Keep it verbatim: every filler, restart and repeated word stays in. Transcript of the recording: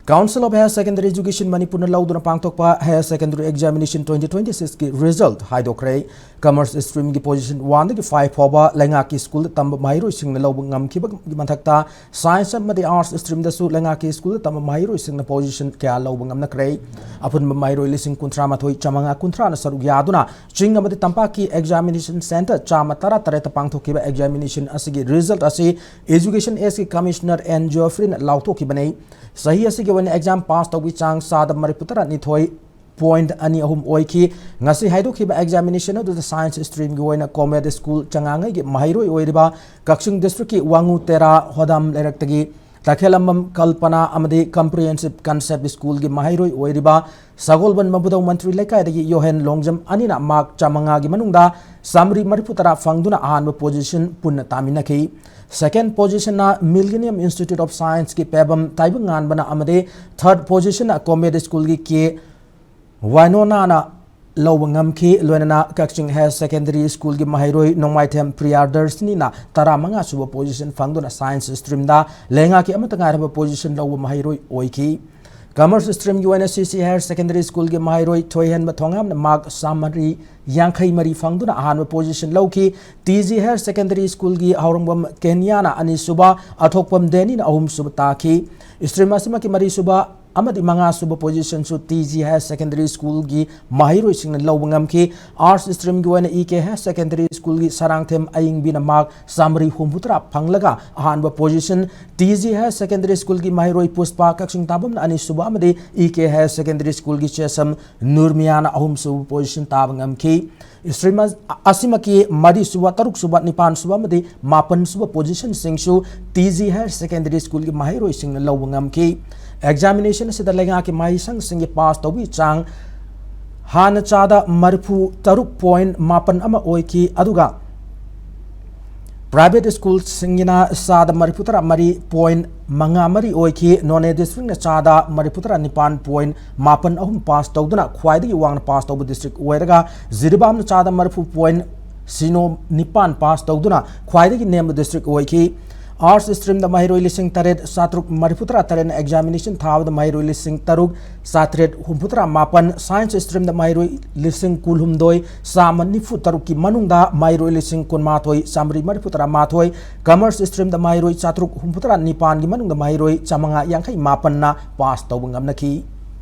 Council of Higher Secondary Education ꯃꯅꯤꯄꯨꯔꯅ ꯂꯧꯗꯨꯅ ꯄꯥꯡꯊꯣꯛꯄ Higher Secondary Examination twenty twenty-six ꯀꯤ result ꯍꯥꯏꯗꯣꯛꯈ꯭ꯔꯦ꯫ Commerce stream ꯒꯤ position one ꯗꯒꯤ five ꯐꯥꯎꯕ ꯂꯩꯉꯥꯛꯀꯤ school ꯗ ꯇꯝꯕ ꯃꯍꯩꯔꯣꯏꯁꯤꯡꯅ ꯂꯧꯕ ꯉꯝꯈꯤꯕꯒꯤ ꯃꯊꯛꯇ, Science ꯑꯃꯗꯤ Arts stream ꯗꯁꯨ ꯂꯩꯉꯥꯛꯀꯤ school ꯗ ꯇꯝꯕ ꯃꯍꯩꯔꯣꯏꯁꯤꯡꯅ position ꯀꯌꯥ ꯂꯧꯕ ꯉꯝꯅꯈ꯭ꯔꯦ꯫ ꯑꯄꯨꯟꯕ ꯃꯍꯩꯔꯣꯏ ꯂꯤꯁꯤꯡ ꯀꯨꯟꯊ꯭ꯔꯥ ꯃꯥꯊꯣꯏ ꯆꯥꯃꯉꯥ ꯀꯨꯟꯊ꯭ꯔꯥꯅ ꯁꯔꯨꯛ ꯌꯥꯗꯨꯅ ꯆꯤꯡ ꯑꯃꯗꯤ ꯇꯝꯄꯥꯛꯀꯤ examination centre ꯆꯥꯝꯃ ꯇꯔꯥ ꯇꯔꯦꯠꯇ ꯄꯥꯡꯊꯣꯛꯈꯤꯕ examination ꯑꯁꯤꯒꯤ result ꯑꯁꯤ Education Act ꯀꯤ Commissioner N Geoffrey ꯅ ꯂꯥꯎꯊꯣꯛꯈꯤꯕꯅꯤ꯫ ꯆꯍꯤ ꯑꯁꯤꯒꯤ ꯑꯣꯏꯅ exam pass ꯇꯧꯕꯒꯤ ꯆꯥꯡ ꯆꯥꯗ ꯃꯔꯤꯐꯨ ꯇꯔꯥ ꯅꯤꯊꯣꯏ point ꯑꯅꯤ ꯑꯍꯨꯝ ꯑꯣꯏꯈꯤ꯫ ꯉꯁꯤ ꯍꯥꯏꯗꯣꯛꯈꯤꯕ examination ꯑꯗꯨꯗ Science stream ꯒꯤ ꯑꯣꯏꯅ Comed School ꯆꯉꯥꯉꯩꯒꯤ ꯃꯍꯩꯔꯣꯏ ꯑꯣꯏꯔꯤꯕ ꯀꯛꯆꯤꯡ district ꯀꯤ ꯋꯥꯉꯨ ꯇꯦꯔꯥ ꯍꯣꯗꯥꯝ ꯂꯩꯔꯛꯇꯒꯤ ꯇꯈꯦꯂꯝꯕꯝ ꯀꯜꯄꯅꯥ ꯑꯃꯗꯤ Comprehensive Concept School ꯒꯤ ꯃꯍꯩꯔꯣꯏ ꯑꯣꯏꯔꯤꯕ ꯁꯒꯣꯜꯕꯟ ꯃꯕꯨꯗꯧ ꯃꯟꯇ꯭ꯔꯤ ꯂꯩꯀꯥꯏꯗꯒꯤ ꯌꯣꯍꯦꯟ ꯂꯣꯡꯖꯝ ꯑꯅꯤꯅ mark ꯆꯥꯃꯉꯥꯒꯤ ꯃꯅꯨꯡꯗ ꯆꯥꯃꯔꯤ ꯃꯔꯤꯐꯨ ꯇꯔꯥ ꯐꯪꯗꯨꯅ ꯑꯍꯥꯟꯕ position ꯄꯨꯟꯅ ꯇꯥꯃꯤꯟꯅꯈꯤ꯫ Second position ꯅ Millennium Institute of Science ꯀꯤ ꯄꯦꯕꯝ ꯇꯥꯏꯕꯪꯉꯥꯟꯕꯅ ꯑꯃꯗꯤ third position ꯅ Comed School ꯒꯤ ꯀꯦ ꯋꯥꯏꯅꯣꯅꯥꯅ ꯂꯧꯕ ꯉꯝꯈꯤ꯫ ꯂꯣꯏꯅꯅ ꯀꯛꯆꯤꯡ Higher Secondary School ꯒꯤ ꯃꯍꯩꯔꯣꯏ ꯅꯣꯡꯃꯥꯏꯊꯦꯝ ꯄ꯭ꯔꯤꯌꯥꯗꯔꯁꯤꯅꯤꯅ ꯇꯔꯥꯃꯉꯥ ꯁꯨꯕ position ꯐꯪꯗꯨꯅ Science stream ꯗ ꯂꯩꯉꯥꯛꯀꯤ ꯑꯃꯠꯇ ꯉꯥꯏꯔꯕ position ꯂꯧꯕ ꯃꯍꯩꯔꯣꯏ ꯑꯣꯏꯈꯤ꯫ Commerce stream ꯒꯤ ꯑꯣꯏꯅ C C Higher Secondary School ꯒꯤ ꯃꯍꯩꯔꯣꯏ ꯊꯣꯏꯍꯦꯟꯕ ꯊꯣꯉꯥꯝꯅ mark ꯆꯥꯃꯔꯤ ꯌꯥꯡꯈꯩ ꯃꯔꯤ ꯐꯪꯗꯨꯅ ꯑꯍꯥꯟꯕ position ꯂꯧꯈꯤ꯫ T G Higher Secondary School ꯒꯤ ꯍꯧꯔꯝꯕꯝ ꯀꯦꯅꯤꯌꯥꯅ ꯑꯅꯤꯁꯨꯕ, ꯑꯊꯣꯛꯄꯝ ꯗꯦꯅꯤꯅ ꯑꯍꯨꯝꯁꯨꯕ ꯇꯥꯈꯤ꯫ Stream ꯑꯁꯤꯃꯛꯀꯤ ꯃꯔꯤꯁꯨꯕ ꯑꯃꯗꯤ ꯃꯉꯥꯁꯨꯕ position ꯁꯨ T G Higher Secondary School ꯒꯤ ꯃꯍꯩꯔꯣꯏꯁꯤꯡꯅ ꯂꯧꯕ ꯉꯝꯈꯤ꯫ Arts stream ꯒꯤ ꯑꯣꯏꯅ E K Higher Secondary School ꯒꯤ ꯁꯔꯥꯡꯊꯦꯝ ꯑꯌꯤꯡꯕꯤꯅ mark ꯆꯥꯃꯔꯤ ꯍꯨꯝꯐꯨꯇꯔꯥ ꯐꯪꯂꯒ ꯑꯍꯥꯟꯕ position, T G Higher Secondary School ꯒꯤ ꯃꯍꯩꯔꯣꯏ ꯄꯨꯁꯄꯥ ꯀꯛꯆꯤꯡ ꯇꯥꯕꯝꯅ ꯑꯅꯤꯁꯨꯕ ꯑꯃꯗꯤ E K Higher Secondary School ꯒꯤ ꯆꯦꯁꯝ ꯅꯨꯔꯃꯤꯌꯥꯅ ꯑꯍꯨꯝꯁꯨꯕ position ꯇꯥꯕ ꯉꯝꯈꯤ꯫ Stream ꯑꯁꯤꯃꯛꯀꯤ ꯃꯔꯤꯁꯨꯕ, ꯇꯔꯨꯛꯁꯨꯕ, ꯅꯤꯄꯥꯟꯁꯨꯕ ꯑꯃꯗꯤ ꯃꯥꯄꯟꯁꯨꯕ position ꯁꯤꯡꯁꯨ T G Higher Secondary School ꯒꯤ ꯃꯍꯩꯔꯣꯏꯁꯤꯡꯅ ꯂꯧꯕ ꯉꯝꯈꯤ꯫ Examination ꯑꯁꯤꯗ ꯂꯩꯉꯥꯛꯀꯤ ꯃꯍꯩꯁꯪꯁꯤꯡꯒꯤ pass ꯇꯧꯕꯒꯤ ꯆꯥꯡ ꯍꯥꯟꯅ ꯆꯥꯗ ꯃꯔꯤꯐꯨ ꯇꯔꯨꯛ point ꯃꯥꯄꯟ ꯑꯃ ꯑꯣꯏꯈꯤ, ꯑꯗꯨꯒ private school ꯁꯤꯡꯒꯤꯅ ꯆꯥꯗ ꯃꯔꯤꯐꯨ ꯇꯔꯥ ꯃꯔꯤ point ꯃꯉꯥ ꯃꯔꯤ ꯑꯣꯏꯈꯤ꯫ ꯅꯣꯅꯦ district ꯅ ꯆꯥꯗ ꯃꯔꯤꯐꯨ ꯇꯔꯥ ꯅꯤꯄꯥꯟ point ꯃꯥꯄꯟ ꯑꯍꯨꯝ pass ꯇꯧꯗꯨꯅ ꯈ꯭ꯋꯥꯏꯗꯒꯤ ꯋꯥꯡꯅ pass ꯇꯧꯕ district ꯑꯣꯏꯔꯒ, ꯖꯤꯔꯤꯕꯥꯝꯅ ꯆꯥꯗ ꯃꯔꯤꯐꯨ point ꯁꯤꯅꯣ ꯅꯤꯄꯥꯟ pass ꯇꯧꯗꯨꯅ ꯈ꯭ꯋꯥꯏꯗꯒꯤ ꯅꯦꯝꯕ district ꯑꯣꯏꯈꯤ꯫ Arts streamꯗ ꯃꯍꯩꯔꯣꯏ ꯂꯤꯁꯤꯡ ꯇꯔꯦꯠ ꯆꯥꯇ꯭ꯔꯨꯛ ꯃꯔꯤꯐꯨ ꯇꯔꯥ ꯇꯔꯦꯠꯅ examination ꯊꯥꯕꯗ ꯃꯍꯩꯔꯣꯏ ꯂꯤꯁꯤꯡ ꯇꯔꯨꯛ ꯆꯥꯇ꯭ꯔꯦꯠ ꯍꯨꯝꯐꯨ ꯇꯔꯥ ꯃꯥꯄꯟ, Science streamꯗ ꯃꯍꯩꯔꯣꯏ ꯂꯤꯁꯤꯡ ꯀꯨꯟꯍꯨꯝꯗꯣꯏ ꯆꯥꯝꯃ ꯅꯤꯐꯨ ꯇꯔꯨꯛꯀꯤ ꯃꯅꯨꯡꯗ ꯃꯍꯩꯔꯣꯏ ꯂꯤꯁꯤꯡ ꯀꯨꯟꯃꯥꯊꯣꯏ ꯆꯥꯝꯃꯔꯤ ꯃꯔꯤꯐꯨ ꯇꯔꯥ ꯃꯥꯊꯣꯏ, Commerce streamꯗ ꯃꯍꯩꯔꯣꯏ ꯆꯥꯇ꯭ꯔꯨꯛ ꯍꯨꯝꯐꯨ ꯇꯔꯥ ꯅꯤꯄꯥꯟꯒꯤ ꯃꯅꯨꯡꯗ ꯃꯍꯩꯔꯣꯏ ꯆꯥꯝꯃꯉꯥ ꯌꯥꯡꯈꯩ ꯃꯥꯄꯟꯅ pass ꯇꯧꯕ ꯉꯝꯅꯈꯤ꯫